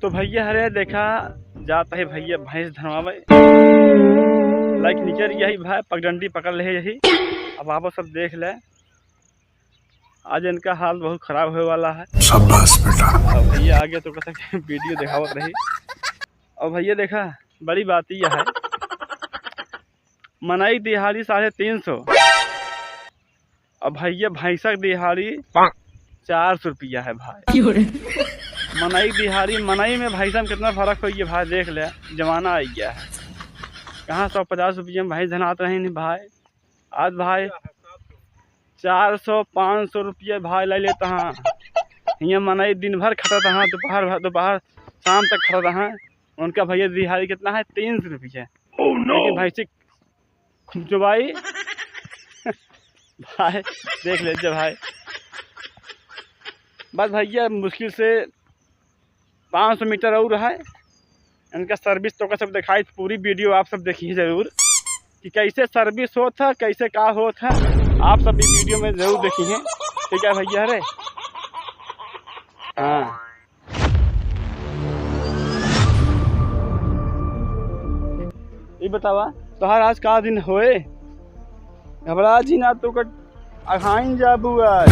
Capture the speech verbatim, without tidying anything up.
तो भइया हरे देखा, जात है भइया भैंस धनवावे। लाइक निकर यही भाई, पगडंडी पकड़ ले यही। अब आप सब देख ले, आज इनका हाल बहुत खराब होए वाला है। शाबाश बेटा। अब भइया आगे तो कहता कि वीडियो दिखावत रही। और भइया देखा, बड़ी बात यह है, मनई दिहाड़ी साढ़े तीन सौ, अब भइया भैंसक दिहाड़ी चार सौ रुपया है भाई। क्यों रे? मनई दिहाड़ी, मनई में भैंसा में कितना फर्क हो गया भाई, देख ले, जमाना आ गया है। कहाँ सौ पचास रुपया में भैंस धनात रही नहीं भाई, आज भाई चार सौ पाँच सौ रुपया भाई ले लेता हाँ। हियाँ मनई दिन भर खटत हाँ, दोपहर भर, दोपहर शाम तक खटत हाँ। उनका भइया दिहाड़ी कितना है? तीन सौ रुपया। लेकिन भैंसी खुमचुबाई भाई, देख लीजिए भाई, बस भइया मुश्किल से पाँच सौ मीटर और है। इनका सर्विस तो का सब दिखाई, पूरी वीडियो आप सब देखिए जरूर कि कैसे सर्विस होत है, कैसे का होत है, आप सब भी वीडियो में जरूर देखिए। ठीक है भइया रे, हाँ। ई बतावा, तोहार आज का दिन होए? घबरा जी ना, तो कट अघाइन जाबू आज।